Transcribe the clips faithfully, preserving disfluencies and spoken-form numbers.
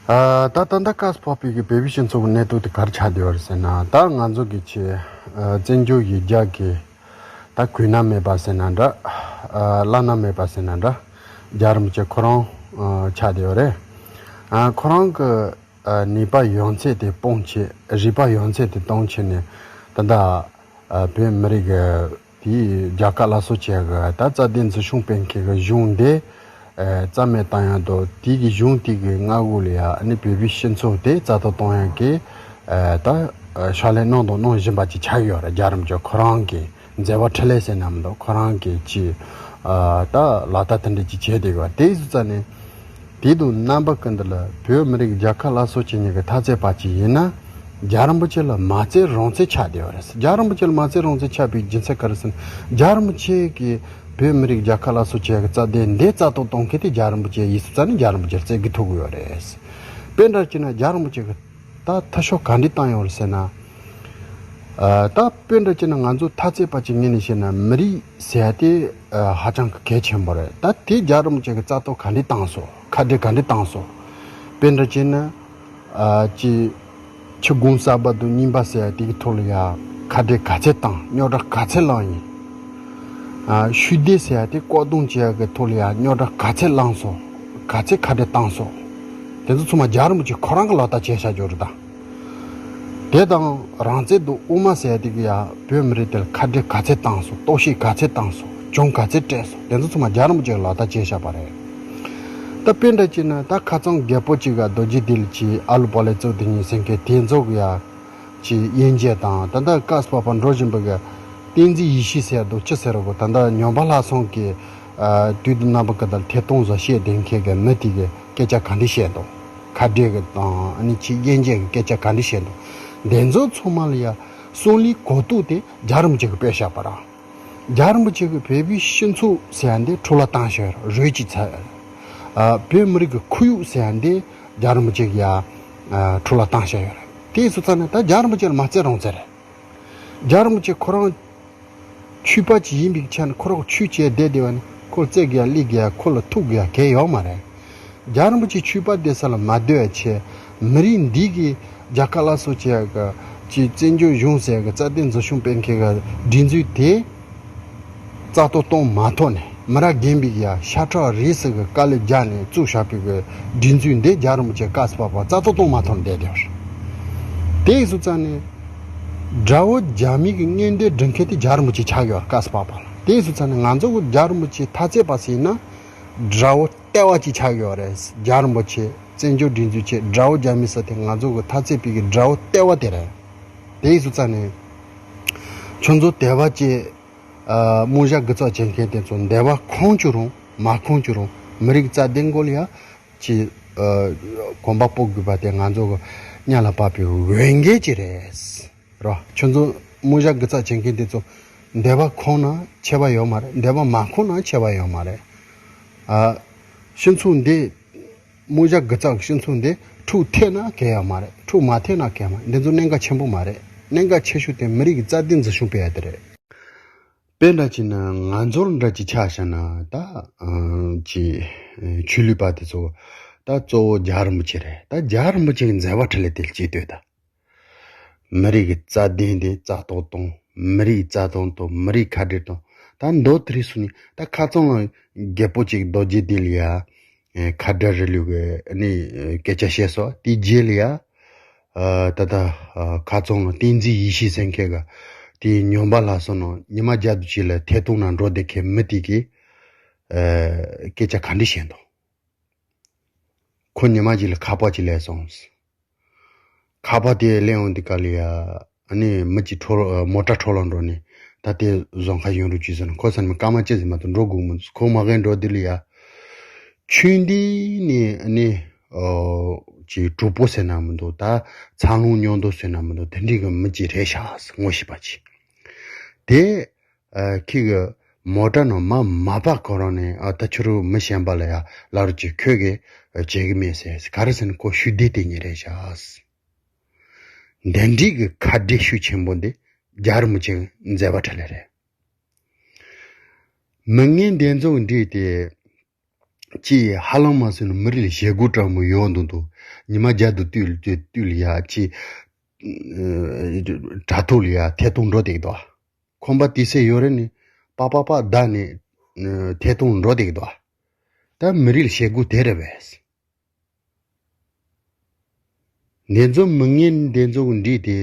ཨ། ད་ད་ལྟ་བཀའ་སྤོབས་པའི་གི་བོད་པའི་སྤྱི་ཚོགས་ཀྱི་གནས་སྟངས་དེ་ག་རེ་ཆགས་བསྡད་ཡོད་རེད་ཟེར་ན། ད་ང་ཚོ་གི་ཆེ་ཨ་བཙན་བྱོལ་ཡུལ་གྱར་གི་ད་གུས་ན་མེད་པ་ཟེར་ན་འདྲ། ཨ་བླ་ན་མེད་པ་ཟེར་ན་འདྲ། རྒྱལ་རིན་པོ་ཆེ་ཁོ་རང་ཨ་ཆགས་བསྡད་ཡོད་རེད། ཨ་ཁོ་རང་གི་ཨ་ནུས་པ་ཡོད་ཚད་དེ་སྤུངས་བྱས། རིག་པ་ཡོད་ཚད་དེ་སྟོན་བྱས་ནས། ད་ལྟ་ཨ་བོད་མི་རིགས་ཀྱི་དེའི་རྒྱལ་ཁབ་སླར་གསོ་བྱེད་ཡག་གི་ད་རྩ་དོན་འཛིན་སྐྱོང་སྤེལ་མཁན་གྱི་གཞུང་འདི་ཨ་རྩ་མེད་བཏང་ཡག་དང་། དེ་གི་གཞུང་དེ་གི་མངའ་འོག་ལ་ཡ་ཨ་ནི་བོད་པའི་སྤྱི་ཚོགས་དེ་རྩ་གཏོར་གཏོང་ཡག་གི་ཨ་ད་ཨ་ཕྱག་ལས་གནང་དང་གནང་བཞིན་པ་ཅིག་ཆགས་ཡོད་རེད། རྒྱལ་རིན་པོ་ཆེ་ཁོ་རང་གི་མཛད་པ་འཕྲིན་ལས་ཟེར་ན་མི་འདུག། ཁོ་རང་གི་ཅིག་ཨ་ད་ལག་བསྟར་དེ་འདྲ་ཅིག་བྱས་བསྡད་ཡོད། དེ་བཟོ་ཙ་ནས། དེ་དང་རྣམ་པ་ཀུན་ཏུ་ལ་བོད་མི་རིགས་རྒྱལ་ཁབ་སླར་གསོ་བྱེད་མཁན་གྱི་འཐབ་རྩོད་པ་ཅིག་ཡིན་ན། རྒྱལ་རིན་པོ་ཆེ་ལ་མ་བརྩི་རང་བརྩི་ཆགས་བསྡད་ཡོད་རེད། རྒྱལ་རིན་པོ་ཆེ་ལ་མ་བརྩི་རང་བརྩི་ཆགས་པའི་རྒྱུ་མཚན་ག་རེ་ཟེར་ན། རྒྱལ་རིན་པོ་ཆེ་གིས་བོད་མི་རིགས་རྒྱལ་ཁབ་སླར་གསོ་བྱེད་ཡག་གི་རྩ་དོན་འདི་རྩ་གཏོར་གཏོང་མཁན་དེ་རྒྱལ་རིན་པོ་ཆེ་ཡིན་སོང་ཙ་ནས། རྒྱལ་རིན་པོ་ཆེར་བརྩི་གི་ཐུབ་ཀྱི་ཡོད་རེད། དཔེ་འདྲ་བྱས་ན་རྒྱལ་རིན་པོ་ཆེ་གིས་ད་འཐུས་ཤོར་ག་འདྲ་བཏང་ཡོད་རེད་ཟེར་ན། ཨ་ད་དཔེ་འདྲ་བྱས་ན་ང་ཚོ་འཐབ་རྩོད་པ་ཅིག་ངོས་ནས་བཤད་ན། མི་རིགས་ཟེར་ཡག་དེ་ཨ་ཧ་ཅང་གི་གལ་ཆེན་པོ་རེད། ད་དེ་རྒྱལ་རིན་པོ་ཆེ་གིས་རྩ་གཏོར་ག་འདྲ་བཏང་སོང་། ཁ་བྲལ་ག་འདྲ་བཏང་སོང་། དཔེ་འདྲ་བྱས་ན་ཨ་ཅིག་ཆུ་སྒང་གསར་པ་དང་རྙིང་པ་ཟེར་ཡག་དེ་གི་ཐོག་ལ་ཡ་ཁ་བྲལ་ག་ཚད་བཏང་། རྙོག་དྲ་ག་ཚད་བསླངས་ཡིན། ཨ་ཤུགས་ལྡན་ཟེར་ཡག་དེ་བཀག་སྡོམ་བྱེད་ཡག་གི་ཐོག་ལ་ཡ་རྙོག་དྲ་ག་ཚད་བསླངས་སོང་། ག་ཚད་ཁ་བྲལ་བཏང་སོང་། དེ་ཚོ་ཚང་མ་རྒྱལ་རིན་པོ་ཆེ་ཁོ་རང་གིས་ལག་བསྟར་བྱས་བཞག་ཡོད་རེད་ད། དེ་དང་རང་བཙན་དང་དབུ་མ་ཟེར་ཡག་དེ་གིས་ཡ་བོད་མི་རིགས་དེ་ལ་ཁ་བྲལ་ག་ཚད་བཏང་སོང་། གཏོར་བཤིག་ག་ཚད་བཏང་སོང་། གྱོང་ག་ཚད་སྤྲད་སོང་། དེ་ཚོ་ཚང་མ་རྒྱལ་རིན་པོ་ཆེ་གིས་ལག་བསྟར་བྱས་བཞག་པ་རེད། ད་དཔེ་འདྲ་བྱས་ན་ད་ཁ་རྩང་རྒད་པོ་ཅིག་ག་རྡོ་རྗེ་གདན་ལ་ཅིག་ཨ་ལུ་པ་ལས་གཙོ་དེ་ཉིད་སེང་གེ་དེ་ཚོ་གིས་ཡ་ཅིག་དབྱེ་འབྱེད་དང་། ད་ལྟ་བཀའ་སྤོབས་པ་འགྲོ་བཞིན་པའི་གི་བསྟན་འཛིན་ཡེ་ཤེས་ཟེར་འདུག། ཅི་ཟེར་རོ། ད་ལྟ་ཉམས་པ་ལྷ་སྲུང་གི་ཨ་དུས་དང་རྣམ་པ་ཀུན་ཏུ་ལ་ཐད་གཏོང་བཟོ་བཤད་ལྡན་མཁན་གྱི་མི་དེ་གིས་སྐད་ཆ་ག་འདྲ་བཤད་འདུག། ཁ་བྲལ་གི་དང་ཨ་ནི་ཅིག་དབྱེ་འབྱེད་ཀྱི་སྐད་ཆ་ག་འདྲ་བཤད་འདུག། དེ་ཚོ་ཚང་མ་ལ་ཡ་གསུང་ལུགས་གོ་རྟོགས་དེ་རྒྱལ་རིན་པོ་ཆེ་གིས་སྤེལ་བཞག་པ་རེད། རྒྱལ་རིན་པོ་ཆེ་གིས་བོད་པའི་སྤྱི་ཚོགས་ཟེར་ཡག་འདི་འཕྲོ་བརླག་བཏང་བཞག་ཡོད་རེད། རོལ་ཅིག་ཚར་ཡོད་རེད། ཨ་བོད་མི་རིགས་ཀྱི་ཁོར་ཡུག་ཟེར་ཡག་འདི་རྒྱལ་རིན་པོ་ཆེ་གིས་ཡ་ཨ་འཕྲོ་བརླག་བཏང་བཞག་ཡོད་རེད། དེ་སོང་ཙ་ན་ད་རྒྱལ་རིན་པོ་ཆེ་ལ་མ་བརྩི་རང་བརྩི་རེད། རྒྱལ་རིན་པོ་ཆེ་ཁོ་རང་ཆོས་པ་ཅིག་ཡིན་པའི་ཆ་ནས། ཁོ་རང་ཆོས་བྱས་བསྡད་བསྡད་པ་ནི་ཁོ་ལ་བརྩི་དགོས་ཡ་སླེབས་དགོས་ཡ། ཁོ་ལ་ཐུག་དགོས་ཡ་གང་ཡང་ཡོད་མ་རེད། རྒྱལ་རིན་པོ་ཆེ་ཆོས་པ་བསྡད་ས་ལ་མ་སྡོད་ཡ་ཆེད། མི་རིགས་འདི་གི་རྒྱལ་ཁབ་སླར་གསོ་བྱེད་ཡག་གི་ཅིག་བཙན་བྱོལ་གཞུང་ཟེར་ཡག་གི་རྩ་དོན་འཛིན་སྐྱོང་སྤེལ་མཁན་གྱི་སྒྲིག་འཛུགས་དེ་རྩ་གཏོར་གཏོང་མ་ཐུབ་ནས། མི་རབས་རྒན་པའི་ཡ་ཤ་ཁྲག་རིས་སུ་གི་དཀའ་ལས་རྒྱག་ནས་བཙུགས་བཞག་པའི་གི་སྒྲིག་འཛུགས་འདི་རྒྱལ་རིན་པོ་ཆེ་བཀའ་སྤོབས་པ་རྩ་གཏོར་གཏོང་མ་ཐུབ་ནས་བསྡད་བསྡད་པ་རེད། དེ་སོང་ཙ་ནས་དགྲ་བོ་རྒྱ་མི་གི་མངོན་འདོད་སྒྲུབ་མཁན་དེ་རྒྱལ་རིན་པོ་ཆེ་ཆགས་ཡོད་རེད། བཀའ་སྤོབས་པ་ལ། དེ་སོང་ཙ་ནས་ང་ཚོ་གི་རྒྱལ་རིན་པོ་ཆེ་འཐབ་རྩོད་པ་ཟེར་ན་དགྲ་བོ་ལྟེ་བ་ཅིག་ཆགས་ཡོད་རེད། རྒྱལ་རིན་པོ་ཆེ་བཙན་བྱོལ་སྒྲིག་འཛུགས་ཆེད་དགྲ་བོ་རྒྱ་མི་ཟེར་དེ་ང་ཚོ་གི་འཐབ་རྩོད་པའི་གི་དགྲ་བོ་ལྟེ་བ་དེ་རེད། དེ་སོང་ཙ་ནས་ཁྱོད་ཚོ་དད་པ་ཅན། ཨ་རྨོ་ཞྭ་རྒུ་ཚགས་བྱེད་མཁན་དེ་ཚོ་འདོད་པ་ཁེངས་ཅི་རུང་མ་ཁེངས་ཅི་རུང་མི་རིགས་རྩ་དོན་སྐོར་ལ་ཡ་ཅིག་ཨ་གོམ་པ་སྤོ་དགོས་པ་དེ་ང་ཚོ་གི་གཉའ་ལ་བབས་པའི་འོས་འགན་ཅིག་རེད། རོ། ཁྱོད་ཚོ་རྨོ་ཞྭ་རྒུ་ཚགས་བྱེད་མཁན་དེ་ཚོ་འདོད་པ་ཁེངས་ན་ཁྱད་པར་ཡོད་མ་རེད། འདོད་པ་མ་ཁེངས་ན་ཁྱད་པར་ཡོད་མ་རེད། ཨ་སྤྱི་ཚོགས་འདི་རྨོ་ཞྭ་རྒུ་ཚགས་ཀྱི་སྤྱི་ཚོགས་འདི་འཁྲུག་ཐེབས་ན་གལ་ཡོད་མ་རེད། འཁྲུག་མ་ཐེབས་ན་གལ་མ་རེད། འདི་ཚོ་གནད་འགག་ཆེན་པོ་མ་རེད། གནད་འགག་ཆེ་ཤོས་དེ་མི་རིགས་ཀྱི་རྩ་དོན་འཛིན་སྐྱོང་སྤེལ་ཡ་དེ་རེད། དཔེ་འདྲ་བྱས་ན་ང་ཚོ་འདྲ་ཅིག་ཆ་བཞག་ན་ད་ཨ་ཅིག་ཆོས་ལུགས་པ་དེ་ཚོ་ད་གཙོ་བོ་རྒྱལ་རིན་པོ་ཆེ་རེད། ད་རྒྱལ་རིན་པོ་ཆེ་གི་མཛད་པ་འཕྲིན་ལས་དེ་ལ་གཅིག་ལྟོས་དང་། མི་རིགས་ཀྱི་རྩ་དོན་དེ་རྩ་གཏོར་གཏོང་། མི་རིགས་རྩ་གཏོར་གཏོང་། མི་རིགས་ཁ་བྲལ་གཏོང་། ད་མདོ་དེ་རིང་སོང་ནས་ད་ཁ་རྩང་ལ་རྒད་པོ་ཅིག་རྡོ་རྗེ་གདན་ལ་ཡ་ཨེ་ཁ་བྲལ་རིང་ལུགས་ཀྱི་ཨ་ནི་སྐད་ཆ་བཤད་སོང་། དེའི་རྗེས་ལ་ཡ་ཨ་ད་ལྟ་ཨ་ཁ་རྩང་ལ་བསྟན་འཛིན་ཡེ་ཤེས་ཟེར་མཁན་གྱི་དེའི་ཉམས་པ་ལྷ་སྲུང་ནང་ཉི་མ་བརྒྱ་དང་གཅིག་ལ་ཐད་གཏོང་ནང་འགྲོ་བསྡད་མཁན་མི་དེ་གིས་ཨ་སྐད་ཆ་ག་འདྲ་བཤད་འདུག། ཁོ་ཉི་མ་གཅིག་ལ་ཁ་པར་གཅིག་སླེབས་སོང་། ཁ་པར་དེ་སླེབས་ཡོང་དུས་སྐབས་ལ་ཡ་ཨ་ནི་མི་གཅིག་འཕྲོ་མོ་ཊ་འཕྲོ་བརླག་འགྲོ་ནས། ད་དེ་བཟོ་མཁན་ཡོང་རོགས་གྱིས་ཟེར་ནས། ཁོ་ཟེར་ནས་སྐར་མ་གཅིག་ཙམ་མ་གཏོགས་འགྲོ་དགོས་མི་འདུག། ཁོ་མ་གིར་འགྲོ་དུས་ལ་ཡ་ཆུང་དུས་ནས་ཨ་ནི་ཨོ་ཅིག་གྲོགས་པོ་ཟེར་ན་མི་འདུག། ད་འཚར་ལོངས་མཉམ་དུ་ཟེར་ན་མི་འདུག། དེ་འདྲའི་གི་མི་གཅིག་རེད་ཤག་ཟེར་ངོ་ཤེས་པ་ཅིག། དེ་ཨ་ཁྱེད་ཀྱི་མོ་ཊ་ནང་མར་མ་བབས་གོང་རང་ནས། ཨ་ད་ཁྱོད་རང་མི་གཞན་པ་ལ་ཡ་ལབ་རོགས་གྱིས། ཁྱོད་ཀྱིས་ཨ་བྱེད་གི་མེད་ཟེར། ག་རེ་ཟེར་ན་ཁོ་ཤུགས་ལྡན་དེ་ཉིད་རེད་ཤག། འདི་འདྲའི་གི་ཁ་བྲལ་ཤུགས་ཆེན་པོ་འདི་རྒྱལ་རིན་པོ་ཆེའི་མཛད་པ་འཕྲིན་ལས་རེད། མི་ངན་འདི་ཚོ་འདྲིས་ཏེ་ ཅི་ཧ་ལམ་མ་ཟིན་ན་མི་རིགས་ལ་ཞེ་དགུ་གྲངས་མོ་ཡོང་འདུག་འདུག་ཉི་མ་བརྒྱ་དུ་བཏུལ་བཏུལ་ཡ་ཅི་དྲ་ཐོག་ལ་ཡ་ཐད་གཏོང་འགྲོ་བསྡད་འདུག་ཁོམ་པ་དེ་སེ་ཡོད་རེད་ནི་པ་པ་པ་བདའ་ནས་ཐད་གཏོང་འགྲོ་བསྡད་འདུག་ད་མི་རིགས་ལ་ཞེ་དགུ་དེ་རེད་པས། འདི་ཚོ་མི་ངན་འདི་ཚོ་གི་འདྲིས་ཏེ་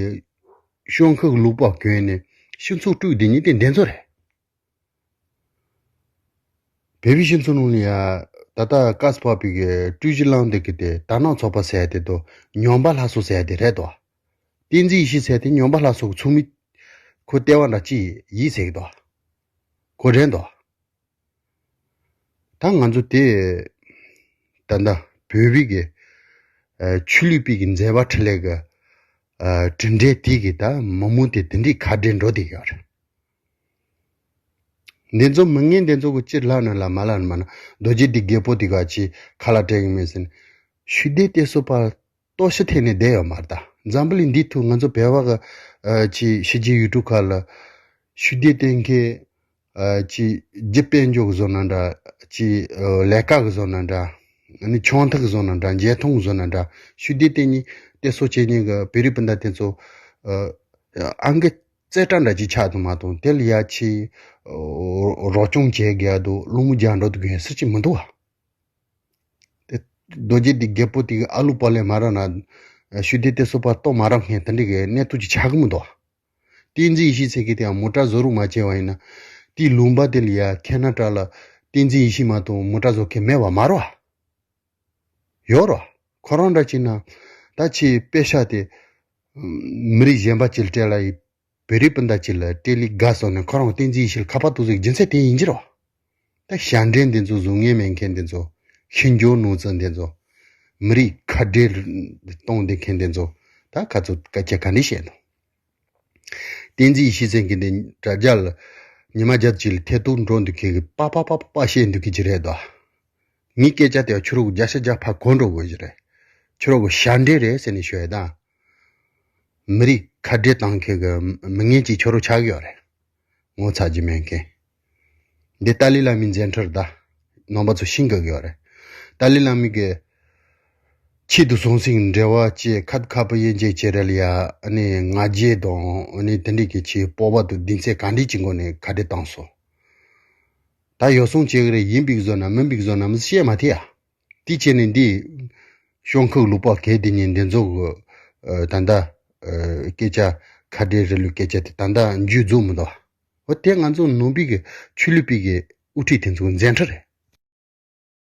ཤོང་ཁུག་ལུག་པ་གོན་ནས་སྤྱི་ཚོགས་དཀྲུག་འདི་ཉིད་དེ་འདི་ཚོ་རེད། བོད་པའི་སྤྱི་ཚོགས་ནང་ལ་ཡ་ད་ལྟ་བཀའ་སྤོབས་པའི་གི་སྤྲུལ་གཞི་བླངས་འདི་གི་དེ་དར་ནག་ཚོགས་པ་ཟེར་དེ་དོ་ཉམས་པ་སླར་གསོ་ཟེར་དེ་རེད་དོ། བསྟན་འཛིན་ཡེ་ཤེས་ཟེར་དེ་ཉམས་པ་སླར་གསོ་གི་ཚོགས་མི་ཁོ་ལྟེ་བ་འདྲ་ཅི་ཡིན་ཟེར་གི་དོ། ཁོ་རེད་དོ། ད་ང་ཚོ་དེ་ད་ལྟ་བོད་པའི་གི་ཆོས་ལུགས་པའི་གི་མཛད་པ་ཁྲི་ལས་གི་གྲུབ་འབྲས་དེ་གི་ད་མི་མང་དེ་དེ་འདྲའི་ཁ་བྲལ་འགྲོ་བསྡད་ཡོད་རེད། འདི་ཚོ་མི་ངན་འདི་ཚོ་གི་སྤྱིར་ལྷག་ན་ལ་མ་ལྷག་ན་མ་ན་རྡོ་རྗེ་འདི་རྒད་པོ་དེ་ག་ཅི་ཁ་ལ་སྤྲད་གི་མེད་ཟིན་ཤུལ་དེ་དེ་སོ་པ། ལྟོ་ཤི་ཐེབས་ནས་བསྡད་ཡོད་མ་རེད་ད། འཛམ་བུ་གླིང་འདིའི་ཐོག་ང་ཚོ་བལ་བ་གི་ཨ་ཅི་ཕྱི་རྒྱལ་ཡུལ་གྲུ་ཁག་ལ་ཤུལ་དེ་བསྟེན་མཁན་ཨ་ཅི་རྒྱུ་དཔལ་འབྱོར་གི་བཟོ་ན་འདྲ། ཅི་ཨ་ལས་ཀ་གི་བཟོ་ན་འདྲ། ཨ་ནི་ཆུང་ཐག་གི་བཟོ་ན་འདྲ། འཇལ་ཐོང་གི་བཟོ་ན་འདྲ། ཤུལ་དེ་བསྟེན་ནི་དེ་སོ་བྱེད་ཉིན་གི་བོད་རིགས་སྤུན་ཟླ་དེ་ཚོ་ཨ་ཨང་ཀི་རྩེ་གྲ་འདྲ་ཅིག་ཆགས་འདུག་མ་གཏོགས་དེ་ལ་ཡ་ཅི་ཨ་རོགས་སྐྱོང་བྱེད་དགོས་འདུག་སློང་མོ་རྒྱག་འགྲོ་འདུག་གི་ཟེར་ཅིག་མི་འདུག་ཨ། དེ་རྡོ་རྗེ་འདི་རྒད་པོ་དེ་གི་ཨ་ལུ་པ་ལས་མ་རག་ན་ཤུལ་དེ་དེ་སོ་པ་ལྟོ་མ་རག་མཁན་དེ་འདྲ་གི་གནས་ཐུག་ཅིག་ཆགས་གི་མི་འདུག་བསྟན་འཛིན་ཡེ་ཤེས་ཟེར་གི་དེ་ཡང་མོ་ཊ་བཟོ་རུ་མ་བྱས་པ་ཡིན་ན་དེའི་ལུང་པ་དེ་ལ་ཡ་ཁེ་ན་ཊ་ལ་བསྟན་འཛིན་ཡེ་ཤེས་མ་གཏོགས་མོ་ཊ་བཟོ་མཁན་མེད་པ་མ་རེད་བ། ཡོད་རེད་བ། ཁོ་རང་འདྲ་བྱས་ན་ད་ཆེས་དཔེ་ཤ་དེ་མི་རིགས་གཞན་པ་ཅིག་ལ་སྤྲད་ལ་ཡི་བོད་རིགས་སྤུན་ཟླ་ཅིག་ལ་སྤྲད་ལི་དགའ་སོང་ནས་ཁོ་རང་བསྟན་འཛིན་ཡེ་ཤེས་ལ་ཁ་པར་ཏོག་ཙམ་རྒྱུ་མཚན་དེ་ཡིན་གྱི་རེད་བ། ད་ཞབས་འདྲེན་འདི་ཚོ་བཟོ་ངེས་མེད་མཁན་འདི་ཚོ། ཤིན་སྦྱོར་ནོར་རྩི་འདི་ཚོ། མི་རིགས་ཁ་བྲལ་གཏོང་བསྡད་མཁན་འདི་ཚོ། ད་ཁ་ཚོ་སྐད་ཆ་ག་འདྲ་བཤད་འདུག་བསྟན་འཛིན་ཡེ་ཤེས་ཟེར་མཁན་འདི་དྲ་རྒྱ་ལ་ཉི་མ་བརྒྱད་ཅིག་ལ་ཐད་གཏོང་འགྲོ་འདུག་མཁན་གི་པ་པ་པ་པ་བཤད་འདུག་མཁན་ཅིག་རེད་དོ། ངའི་སྐད་ཆ་དེ་ཁྱོད་རང་གི་བརྒྱ་ཆ་བརྒྱ་ཕར་གོ་འགྲོ་དགོས་ཀྱི་རེད། ཁྱོད་རང་གི་ཞབས་འདྲེན་རེད་ཟེར་ནས་ཤོད་ཡ་ད། མི་རིགས་ཁ་བྲལ་བཏང་མཁན་གྱི་མི་ངན་གཅིག་ཁྱོད་རང་ཆགས་ཀྱི་ཡོད་རེད། ངོ་ཚ་རྒྱུ་མེད་མཁན། འདི་ཏཱ་ལའི་བླ་མའི་མཛད་འཕྲིན་ད། རྣམ་པ་ཚོ་ཤེས་དགོས་ཀྱི་ཡོད་རེད། ཏཱ་ལའི་བླ་མའི་གི་ཆེད་དུ་སོང་ཟིན་འབྲེལ་བ་བཅས་ཁ་ཁ་པ་ཡན་ཆད་བྱེད་རེད་ལ་ཡ། ཨ་ནི་ང་རྒྱལ་དང་ཨ་ནི་དེ་འདྲས་ཀྱི་ཆེད་སྤོབས་པ་དང་གདེང་ཚད་གང་འདྲས་ཀྱི་སྒོ་ནས་ཁ་བྲལ་བཏང་སོང་། ད་ཡོ་སོང་བྱེད་ཀྱི་རེད། ཡིན་པའི་བཟོ་ན་མིན་པའི་བཟོ་ན་མི་བཤད་མ་ཐེ་ཡ། དེ་བྱས་ནས་འདི་ཤོང་ཁུག་ལུག་པ་གལ་དེ་ཉིད་འདི་ཚོ་གི་ཨ་ད་ལྟ་ཨ་སྐད་ཆ་ཁ་བྲལ་རེད་ལུགས་སྐད་ཆ་དེ་ད་ལྟ་མཇུག་རྫོགས་མི་འདུག་འོ་དེ་ང་ཚོ་ནང་པའི་གི་ཆོས་ལུགས་པའི་གི་དབུ་ཁྲིད་དེ་ཚོ་མཛད་འཕྲིན་རེད།